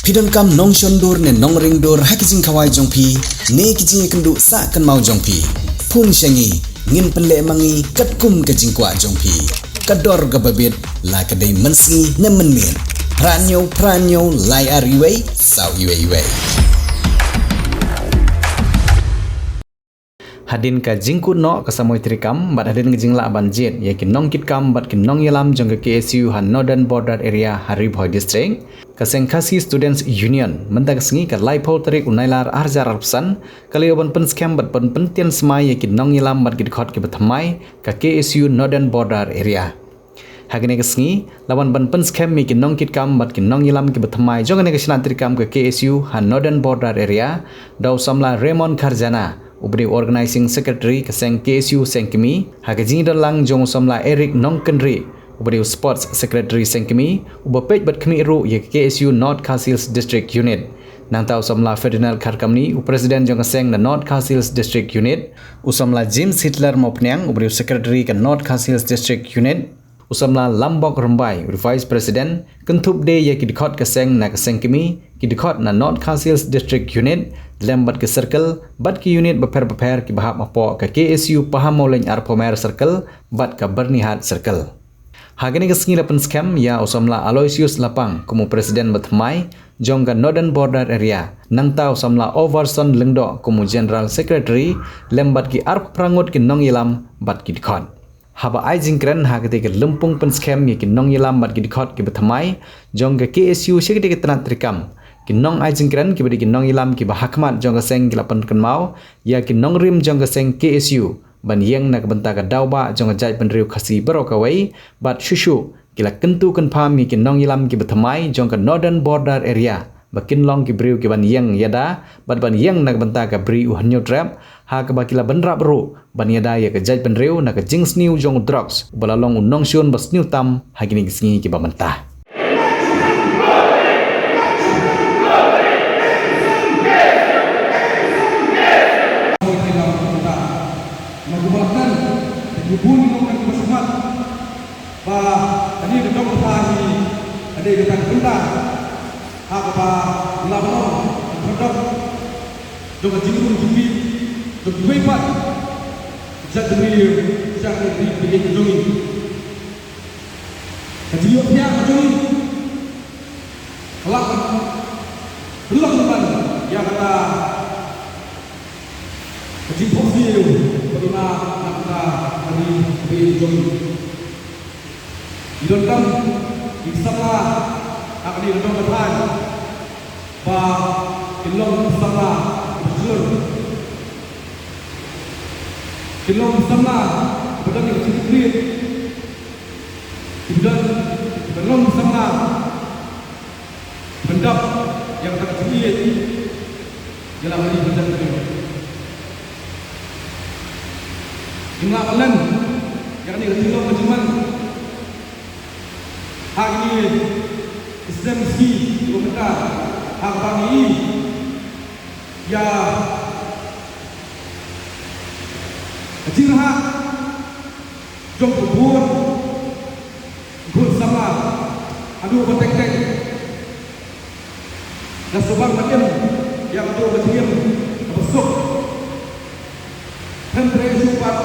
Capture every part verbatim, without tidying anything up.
Phi donkam nongshon dur ne nongring dur ha ki jingkhawai jong phi ne ki jingïakynduh sah kynmaw jong phi? Phone sha ngi, ngin pynleh ma ngi katkum ka jingkwah jong phi. Ka dor kaba bit, la ka dei mynsngi ne mynmiet. Phra hynñiew phra hynñiew lai ar wei saw wei wei. Hadien ka jingkut noh ka samoi treikam bad hadien ka jinglah ban jied ïa ki nongkitkam bad ki nongïalam jong ka K S U ha Northern Border Area ha Ri Bhoi District, ka seng Khasi Students Union mynta ka sngi ka laiphew tarik u Nailar arhajar arphew san ka la ïoh ban pynskhem bad ban pyntian smai ïa ki nongïalam bad ki dkhot kiba thymmai ka K S U Northern Border Area. Ha kane ka sngi la wan ban pynskhem ïa ki nongkitkam bad ki nongïalam kiba thymmai jong kane ka shnat treikam ka K S U ha Northern Border Area da u samla Raymond Kharjana, uba dei u Organizing Secretary ka seng K S U Sengkmie, ha ka jingdon lang jong u samla Eric Nongkynrih, uba dei u Sports Secretary Sengkmie, uba peit bad khmih ruh ïa ka K S U North Khasi Hills District Unit. Nangta u samla Ferdinand Kharkamni, u President jong ka seng na North Khasi Hills District Unit, u samla James Hitler Mawphniang, uba dei u Secretary ka North Khasi Hills District Unit, u samla Lambok Rymbai, u Vice President, kynthup de ïa ki dkhot ka seng na ka Sengkmie, ki dkhot na North Khasi Hills District Unit, lem bad ki circle bad ki unit bapher bapher kiba hap hapoh ka K S U Pahammawlein Arphew Mer Circle bad ka Byrnihat Circle. Ha kane ka sngi la pynskhem ïa u samla Aloysius Lapang kum u President ba thymmai jong ka Northern Border Area, nangta u samla Overson Lyngdoh kum u General Secretary, lem bad ki arphew phra ngut ki nongïalam bad ki dkhot. Haba ai jingkren ha katei ka lympung pynskhem ïa ki nongïalam bad ki dkhot kiba thymmai jong ka K S U sha katei ka tnat treikam, ki nong ai jingkren kiba dei ki nongïalam kiba hakhmat jong ka seng ki la pynkynmaw ïa ki nongrim jong ka seng K S U ban ïeng na ka bynta ka daw bah jong ka jaitbynriew Khasi baroh kawei, bad shuh shuh ki la kyntu kynpham ïa ki nongïalam kiba thymmai jong ka Northern Border Area ba kin long ki briew kiban ïeng ïada bad ban ïeng na ka bynta ka Bri u Hynñiewtrep, ha kaba ki la bynrap ruh ban ïada ïa ka jaitbynriew na ka jingsniew jong u drugs uba la long u nongshun ba sniew tam ha kine ki sngi kiba mynta. Ba kane ka dong ka thaiñ, kane ka dong ka bynta ha kaba ngi la baroh ngi kyrdoh jong ka jingrung jingmih jong kiwei pat ki jait bynriew sha ka ri ka ïing ka jong ngi. Ka jingïohthiah ka jong ngi ka lah ban pynlong ban ïa kata ka jingphohsniew ba ngi mad na kata ka ri ka ïing ka jong ngi. Ngi donkam ki samla ha kane ka dong ka thaiñ ba kin long ki samla ba shlur, kin long ki samla ba don ïa ka jingkitkhlieh, kin don, kin long ki samla ban dap ïa kata ka jingïeit ïa la ka ri ka jaitbynriew. Ngim lah ban len ïa kane ka jinglong ka jingman ha kine ki snem ki sngi kiba mynta, ha kaba ngi ïohi ïa ka jingrhah jong ka bun khun samla haduh ba tek tek. Nga sngewbang ban im ïa kato ka jingim kaba suk. Hynrei shu pat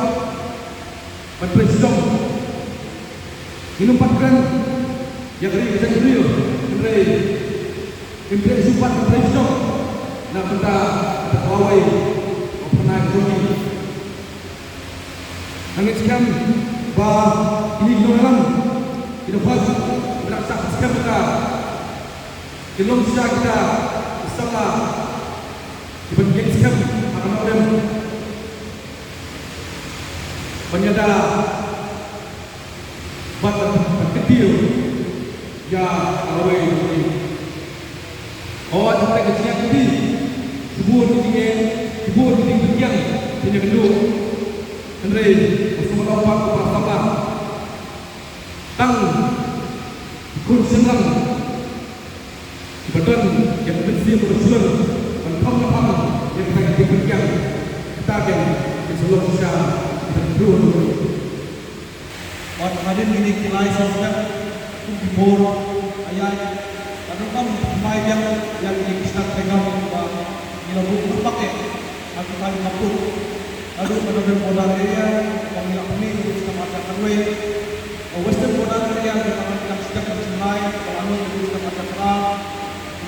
ban trei shnong. Ngim pat kren ïa ka ri ka jaitbynriew, hynrei ngim trei shu pat ban trei shnong na bynta ka lawei ka phyrnai ka jong ngi. Nga ngeit skhem ba kine ki nongïalam, ki nongpynïaid, ki nongshah skhem ka, ki long shisha kita ki samla kiban ïeng skhem ha ka nongrim ban ïada bad ban kyntiew ïa ka lawei. Hooid, hynrei ka jingïaid lynti, shibun ki jingeh, shibun ki jingpynkiang phin ïakynduh. Hynrei nga sngewbha ban ong pat ba samla, tang ki khun shynrang kiba don ïa ka mynsiem kaba shlur ban kham kyrpang ïa kita ki jingpynkiang, kita kin sa long shisha kita ki briew. Wat hadien kine ki lai saw snem, kum ki bor, ïa, ka donkam Phai biang ïa kine ki shnong Trengam ba ngi la buh kyrpang eh ha ki thaiñ khappud. Naduh ka Northern Border Area ba ngi la pynmih ïa ki shnong arhajar khatwei, ka Western Border Area ba ngi la dang sdang ka shnong lai ba la lut ïa ki shnong arhajar khatar.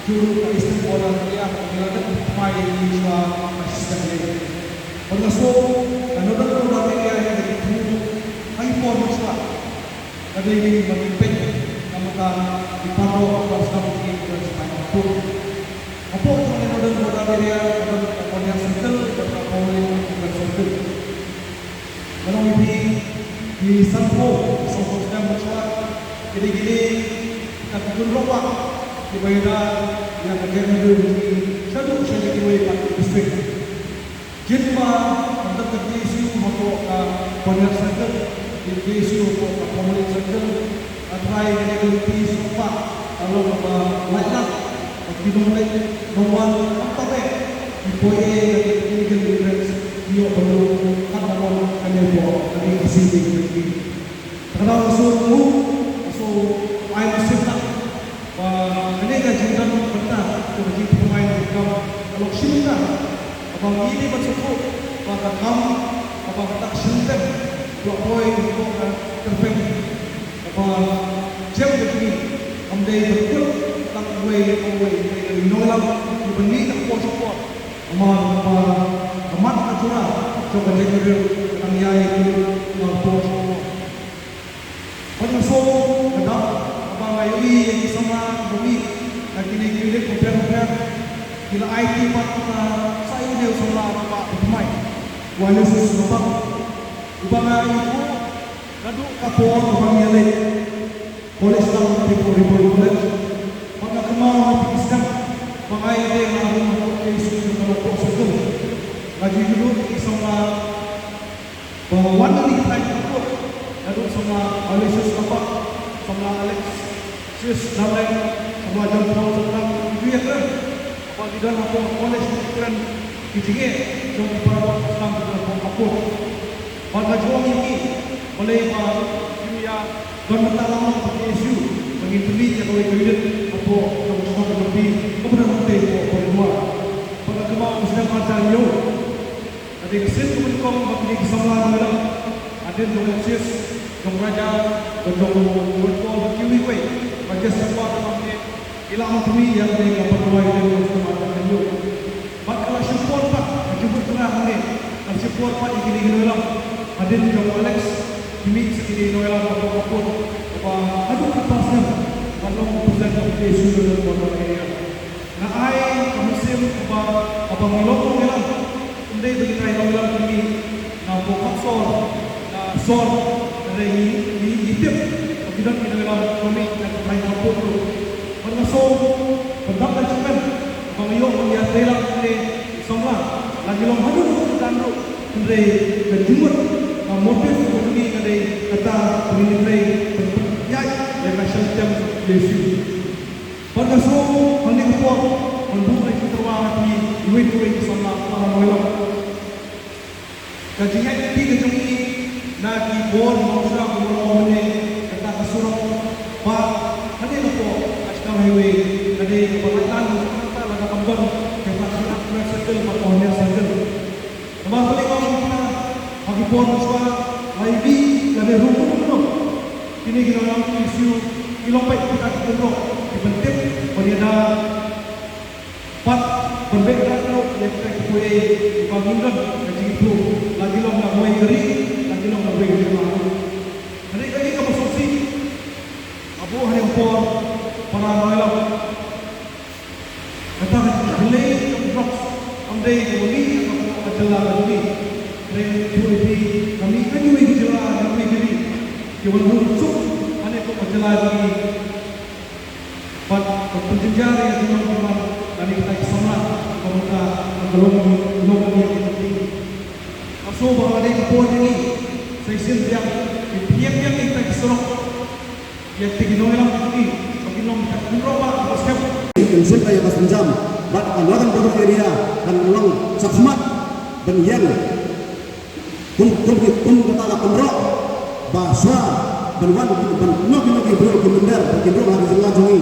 Jong ka Eastern Border Area ba ngi la dang phai ïa ki shnong arhajar khatwei. Bad nga sngew ka Northern Border Area ïa ka jingthmu ha ki por mynshuwa. Ka dei ba ngi peit ka mata ki paralok ba sdang ki ka sipai ka put. Hapoh jong ka Northern Border Area ka don ka Poniar Circle bad ka Pawlin Circle. Ka long ïa ki sanphew, sanphew snem mynshuwa. Ki dei kine kita ki kynroh ba kiba ïada ïa ka jaitbynriew jong ngi shaduh sha kiwei pat ki district. Jin ba ka dang ka J S U hapoh ka Poniar Circle, ka J S U hapoh ka Pawlin Circle, ka trai ka dei ka lynti sngewbha ka long kaba laitluid, ba ki nongleit nongwan kam pat eh ki poi ïa ka illegal immigrants, ki ïoh ban lut kat nongwan kane hapoh ka dei ka shisha ka dei. Ka daw ka sur mu, ka sur ai mynsiem na. Ba kane ka jingdon bynta, ka jingpynmai na ka kam, ka long shi bynta. Kaba ngi dei ban sngewthuh ba ka kam, kaba kata ka shyllangteh, ka la poi ha ka kyrpeng. Kaba jem ka jingim, kam dei ban kut tang uwei ne uwei, dei ka nongïalam, kiba ngi ka por sha por. Namar ba ka mat ka jura jong ka jaitbynriew ka dang ïai kyllut ka por sha por. Bad nga sngew ka dap kaba nga ïohi ïa ki samla kiba mih na kine ki unit bapher bapher, ki la aiti pat kata sa ïa une u samla ba thymmai, u Aloysius Lapang, uba nga ïathuh naduh ka por kaba nga ïaleit college lang, Tripura Ripon College. Bad nga kynmaw ha kine ki snem ba nga ïadei ha K S U jong ka Longkot Circle, nga ju ïakynduh ïa ki samla ba wan na ki thaiñ khappud, naduh samla Aloysius Lapang, samla Alexius Naleng, samla John Paul Sangdang, ki ju ïakren ba ki don hapoh college, ki kren ki jingeh jong ki paralok Khristan kiba don hapoh khappud. Bad nga ju ong ïa ki, balei ba kim ïa don mynta lang ha K S U ba ngin pynmih ïa kawei ka unit hapoh jong ka shnong ka jong phi kaba don hangtei hapoh Pyrtuh. Bad nga kynmaw ha u snem arhajar hynñiew, ka dei ka sien kaba nyngkong ba kine ki samla nongïalam, hadien jong u Aloysius, jong u Raja, bad jong u John Paul bad kiwei kiwei, Rajesh Chakma bad hangne, ki la ong pynmih ïa kane ka Pyrtuh Unit ha u snem arhajar hynñiew. Bad ka la shim por pat, ka jingmut jingpyrkhat hangne, ka la shim por pat ïa kine ki nongïalam, hadien jong u Alex, ki mih sa kine ki nongïalam hapoh khappud, kaba haduh khatphra snem ka long u president jong ka K S U Northern Border Area. Nga ai ka mynsiem kaba, kaba ngi long nongïalam, ym dei ba ngi trai nongïalam kine na Mawkhatsor, na Sor, hynrei ngi, ngi, ngi tip ba ki don ki nongïalam kaba mih na ki thaiñ khappud ruh. Bad nga sngew ba dap ka jingkmen ba ngi ïoh ban ïatrei lang kine ki samla, la ki long haduh katne ruh, hynrei ka jingmut, ka motive kaba jong ngi ka dei kata ba ngin ïatrei ban pynïaid ïa ka shyllangteh K S U. Bad nga sngew hangne ka por ban buh ïa ka jingtyrwa ha phi iwei pa iwei ki samla para nongïalam. Ka jingïaid lynti ka jong ngi na ki bor nongshong kumno mynne, kata ka surok ba hangne ka por National Highway ka dei kaba laitluid, kata lada kam don kata ka Circle bad ka Hynñiewtrep Circle. Namar balei nga ong kumta, ha ki por mynshuwa la ïohi lane ruh kumno kine ki nongïalam K S U ki long beit kita ki kynroh kiban tip ban ïada pat ban beh ïa kita ki poi, kiba ngim don ka jingithuh, la ki long na kawei ka ri, la ki long na kawei ka jylla. Hynrei kaei kaba sngewsih, aba ha ïing por para nongïalam, kata ka jingkhlei jong drugs kam dei kaba mih na ka jylla ka jong ngi. Hynrei ïathuh ïa phi, ka mih na kiwei ki jylla, na kiwei ki ri, kiban rung suk ha ka jylla jong ngi. Bad ka pynjynjar ïa ki nongïalam lane kita ki samla, ka mut ka long, long ka mih ka jingtip. Nga sngew ba ka dei ka por jong ngi, sa shisien biang, ngin pynïeng biang ïa kita ki surok. Ïa kita ki nongïalam jong ngi, ba kin long kita ki kynroh ba, ba skhem. Kin shem ka ïa ka sienjam, bad ka Northern Border Area kan long shakhmat ban ïeng. Kum, kum, kum kata ka kynroh ba shuwa ban wan, ban noh, noh ki briew ki mynder, ban ki briew ha ka jylla jong ngi.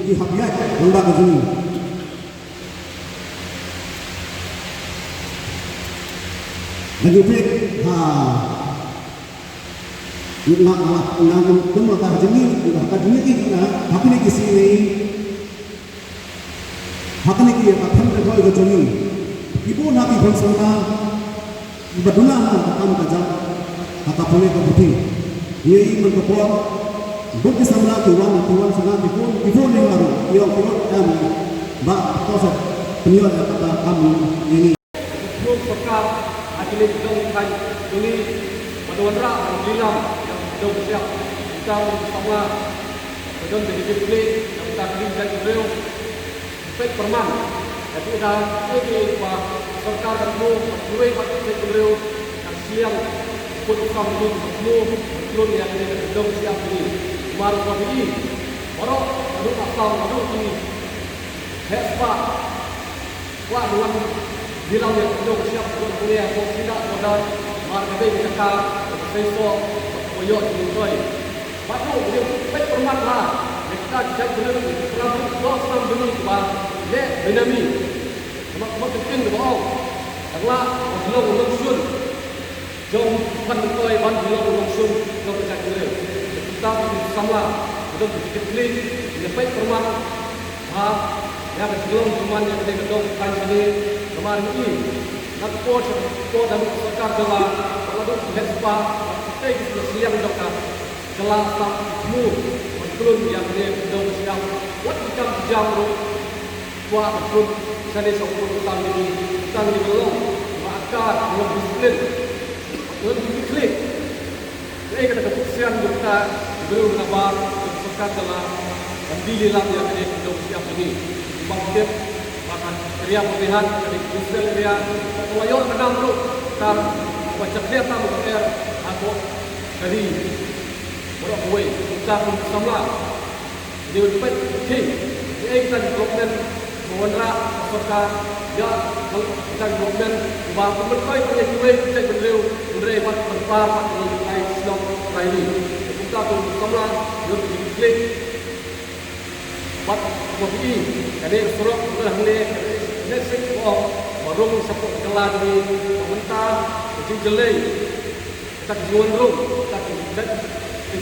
Ki hap ïaid lyngba ka jong ngi. Lada ngi peit ha ngi nga nga nga kum ka jong ngi, ha ka jong ngi, ha kine ki sngi, ha kine ki ïa ka thong ka jong ngi, ki bun ha ki khun samla ba duna ha ka kam ka jam, ha ka pule ka puthi. Ïa i man ka por bun ki samla ki wan, ki wan sha nga, ki bun, ki bun ïa nga ruh, ïa ki bun em ba ka sa pynïoh ïa ka kam ïa ngi. Ka sorkar ha kine ki dong thaiñ jong ngi ba da wanrah ban lilam ïa ka dong siap. Kita ruh samla ka don ka jingkitkhlieh ïa kita ki jait bynriew. Peit pyrman ïa ki da, ïa ki ba sorkar ka thmu, ka thmu ba ki jait bynriew ka sliang kut sam ki ka thmu, ka thmu ïa ki ka dong siap ki. Mar ka bi baroh ka dong ka sam ka dong ki heh spah. Kwah ruh ngan bilang ïa ka dong siap ka dong ïa ka sida ka da mar ka dei ka ka ka seisoh ka ïoh jingtoi. Bad ruh ngi peit pyrman ha ïa kita ki jait bynriew ki klam ruh ba sam bynriew ba leh bynami. Namar ka mut ka ktien kaba ong, tang la ka long long shun. Jong phan koi ban long long shun jong ka jaitbynriew. Kita ki samla, ka dong ka jingkitkhlieh, ngi peit pyrman ha ïa ka jinglong jingman ïa kane ka dong ka thaiñ shane. Namar ngi i na ka por sha ka por da ka sorkar jong la, ba la dei ki heh spah, ba kitei ki sliang jong ka jylla, sa thmu ban klun ïa kane ka dong ka siap. Wat ki kam ki jam ruh kwah ban klun shane sha u khun u tam ïa ngi, tang ngi ban long ba akar, ban long disiplin, ban long disiplin. Kaei kata ka pyrshang jong kita ki briew na bar jong ka sorkar jylla ban die lilam ïa kane ka dong siap jong ngi. Bad tip ba ka area pemilihan, kane ka district area, ka la ïoh ka nam ruh, ka la jakhlia tam ka er ha ka kari. Baroh kawei kita kum samla. Ngi peit ki, kiei kita ki development ba wanrah ka sorkar, ïa kita ki development ba pynmyntoi ïa kiwei ki jaitbynriew, hynrei bad pynpar bad ki lai shnong lai ri. Kumta to samla, ngi peit ki, bad kumta ki, kane ka surok, kane hangne, kane sik, ba rung shapoh ka jylla jong ngi, ba mynta ka jingjyllei. Kita ki jingwan rung, kita ki jait,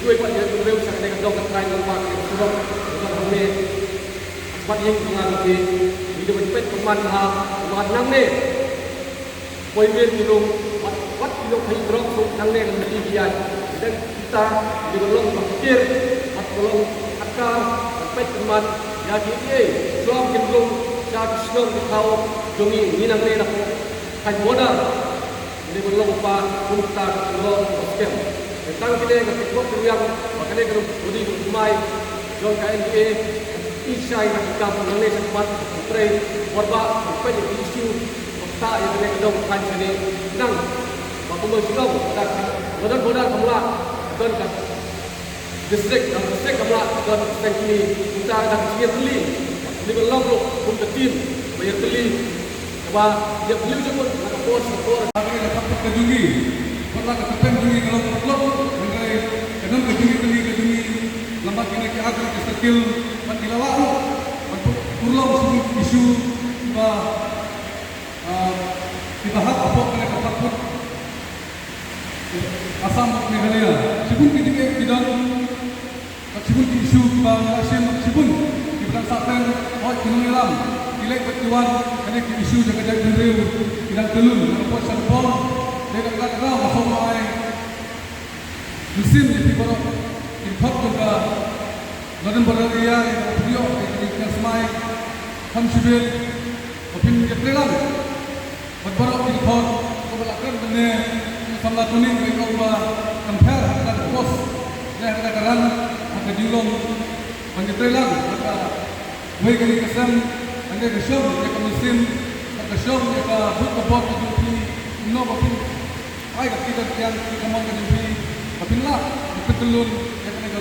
kiwei pat ki jait bynriew sha kane ka dong ka trai lyngba kane ka surok, lyngba hangne. Bad ïing jong nga ruh ki, ngi dei ban peit pyrman ha, ba nangne. Poi mir ki rung, bad, bad ki long phi drop, so nangne kan mesti ki ïaid. Kita, ngi dei ban long ba kir, bad ban long akar, ban peit pyrman, ïa ki ei, shuwa kin rung, sha ki shnong ki thaw, jong ngi, ngi nangne na pdeng border. Ngi dei ban long ba kumta ka jinglong ba skhem. Tang kine nga pynbok pynbiang ba kane ka rukom dei ka rukom mai jong ka N P A. I shai na ki kam nangne shakhmat, trei, war ba pynpeit ïa ki issue ba ktah ïa kane ka dong thaiñ shane. Nang ba kumba shnong, ka don border ka mlah, ka don ka district, ka district ka mlah, ka don ka seng kmie, kumta ka dang ïatylli. Ngi ban long ruh kum ka team ba ïatylli, kaba ïatylli jingmut na ka por sha ka por. Ka jong ngi, ka jong ngi, ka jong ngi ka long patlok, hynrei ka dang ka jong ngi, ka jong ngi, ka jong ngi, lem bad kine ki agri, ki circle, bad ki la lah ruh ban pynurlong issue, issue ba, ah, kiba hap hapoh kane ka patput Assam bad Meghalaya. Shibun ki jingeh ki don, bad shibun ki issue kiba ngi la shim, shibun kiba dang sah pyrshah, hooid ki nongïalam ki leit bad ki wan, kane ki issue jong ka jaitbynriew ki dang kyllon na ka por sha ka por. Dei da kata ka daw nga sngewbha ai mynsiem ïa phi baroh ki dkhot jong ka Northern Border Area, ïa ka pynïoh ïa ka jingkren smai kham shibit ba phin ïatrei lang. Bad baroh ki dkhot, kumba la kren mynne u samla Tony, ba ong ba compare ha kata ka post ne ha kata ka rang, ha ka jinglong ban ïatrei lang ha kawei ka ri ka sem, hynrei ka shong ïa ka mynsiem, bad ka shong ïa ka bud ka bor ka jong phi, kumno ba phin ai ka kti ka kiang, ka mon ka jong phi, ba phin lah ban pyntyllun ïa kane ka,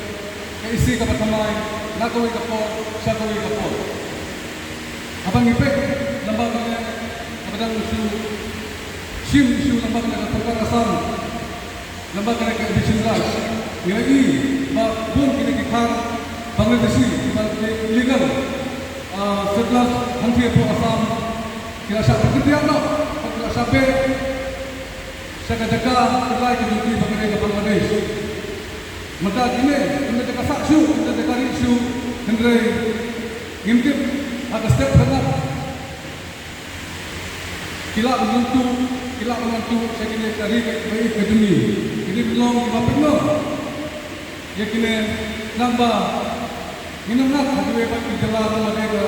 ka issue kaba thymmai na kawei ka por sha kawei ka por. Haba ngi peit lyngba kane, haba dang shu shim issue lyngba kane ka sorkar Assam, lyngba kane ka Vision Raj, ngi la ïohi ba bun kine ki khar Bangladeshi kiba Illegal settlers hangtei hapoh Assam ki la shah pyrkhat noh, ki la shah beh sha ka jaka khlai ka jong ki ba ka dei ka Bangladesh. Mynta kine, kine jaka sah shuh, kine jaka ri shuh, hynrei ngim tip ha ka step khatduh ki lah ban tuh, ki lah ban tuh sha kine ka ri ka jong ngi. Kine ki long kiba pynlong ïa kine, nangba ngin ym ngat ha kiwei pat ki jylla, tang lade ka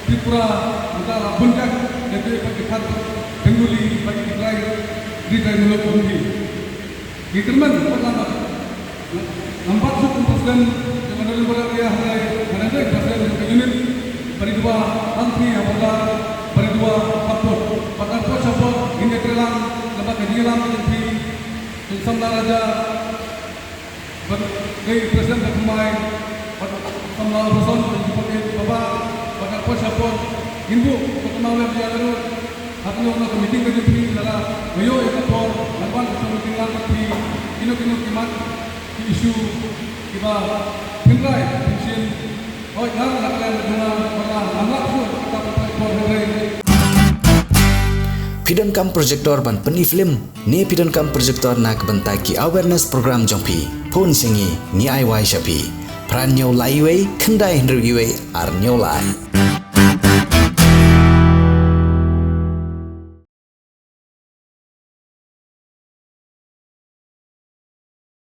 Tripura mynta la bun jait, ïa kiwei pat ki khadar Bengali bad ki trai ri trai muluk hynrei. Ngi kyrmen pat lada ngam bat shuh kum president jong ka Northern Border Area, hynrei nga dang dei president jong ka unit Baridua, Bangphli ha border, Baridua, Hapoh. Bad hapoh shapoh ngin ïatreilang lyngba ka jingïalam ka jong phi, jong u samla Raja, bad dei president ka thymmai, bad u samla Robertson, bad u samla Baba, bad hapoh shapoh ngin buh ka thymmai lem ïa la ruh. Ha kano kano ka meeting ka jong phi, lada nga ïoh ïa ka por ngan wan ka meeting lang bad phi, kino kino ki mat ki issue kiba pynrai pynshin. Hooid, nga ruh nga kren bad jong nga, bad nga ngam lah shuh kata ka platform hynrei. Phi donkam projector ban pyni film ne phi donkam projector na ka bynta ki awareness program jong phi? Phone sha ngi, ngi ai wai sha phi. Phra hynñiew lai wei khyndai hynriew wei ar hynñiew lai.